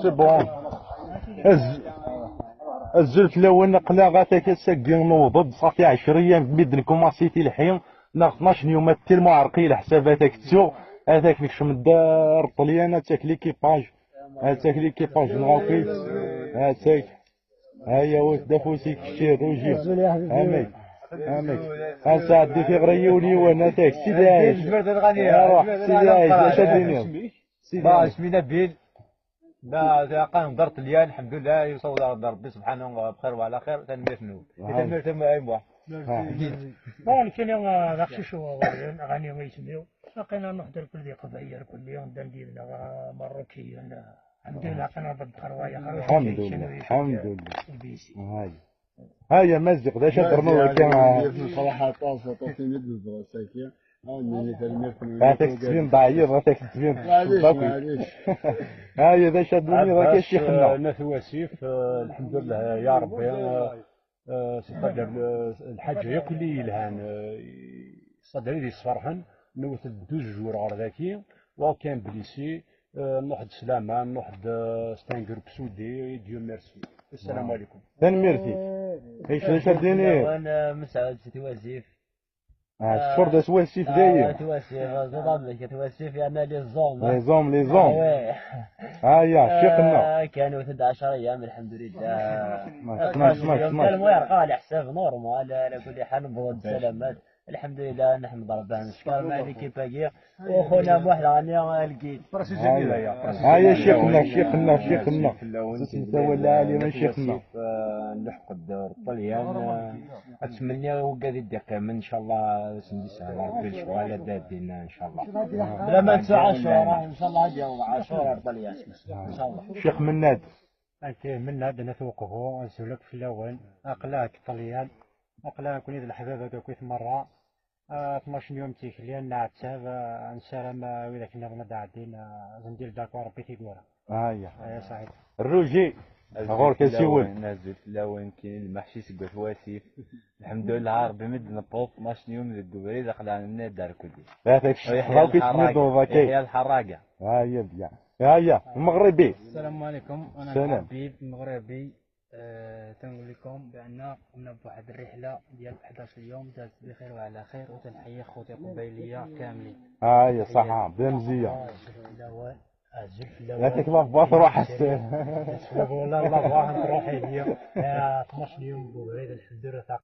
c'est bon. الزلف الاول قلا غاتا كساكي نوضد صافي 10 ايام ميد نكوماسيتي الحين نا 12 يوم تيل عرقي حساباتك تسوق هذاك نكشم الدار طليانة تاك l'équipage، هاتاك l'équipage نغاكي هاتاك هيا واش دافوسيك الشير روجي اميك اميك ها في غريوني وانا تاك سيدي عايش روح سيدي عايش اش اديني سيدي عايش. اسمي نبيل دا قام دار طليان، الحمد لله يوصل ربي سبحانه بخير وعلى خير. تنمير نو تنمير تم اي واحد. bon كاين داكشي شو غاني ويسميو لقينا نحضر كل قبائل كل يوم دندينا مروكي، الحمد لله قنا ضد خروايا. الحمد لله الحمد لله. هاي هيا مزق دا شدرنا كان صراحة طاسة طاسة مد البراساكية. هاتاك تسبين ضعيف، هاتاك تسبين. معليش معليش. هيا ذا شدوني راك شيخنا. ناس واسيف، الحمد لله يا ربي، c'est-à-dire الحاجة ياك اللي يلهان صدري اللي يصفرحن نوت 12 jours غير ذاكي وكان blessé نوحد سلامة نوحد c'est un groupe soudé، Dieu merci، السلام عليكم. تنميرتي ايش اش ديني؟ انا مسعود سيتي وزيف. الشور دا سواسيف داير. تواسيف زضامك تواسيف يعني les hommes. les hommes les hommes. هيا شيخنا. كانوا 11 ايام الحمد لله. 12 12 كان 12. قال حساب normal، على كل حال نبغوا السلامات، الحمد لله نحمد ربنا نشكر مع l'équipe وخونا واحد غني لقيت. هيا شيخنا شيخنا شيخنا ولا علي من شيخنا. نلحق الدور الطليان، اتمنى وقاد يدقم ان شاء الله سندي سهل ربي الشغال دادينا ان شاء الله. بلا ما ننسى عاشوراء ان شاء الله، هذه عاشوراء الطليان ان شاء الله. شيخ مناد. انت من هذا نثوقه نسولك في الاول اقلاك طليان اقلاك كوني الحبابة كويت مرة 12 يوم تيكليان نعتاب نسالم وإذا كنا غنا داعدين ندير داكو ربي تيقورا. هيا. هيا سعيد. الروجي غور كسيول. نازل في كاين المحشي سقوط واسيف، الحمد لله ربي مد نبوط 12 يوم ذي الدبري دخل على الدار كلي. هذاك الشيء كي تمدو ذاكي. يحيى الحراقه. هيا بيا هيا المغربي. السلام عليكم، انا حبيب المغربي. تنقول لكم بان قمنا بواحد الرحلة ديال 11 يوم دازت بخير وعلى خير، وتنحيي خوتي القبيليه كاملين. هيا صح بلا مزية. يعطيك الله روح السير. والله الله تروحي هي 12 يوم بوغريد الحمد لله.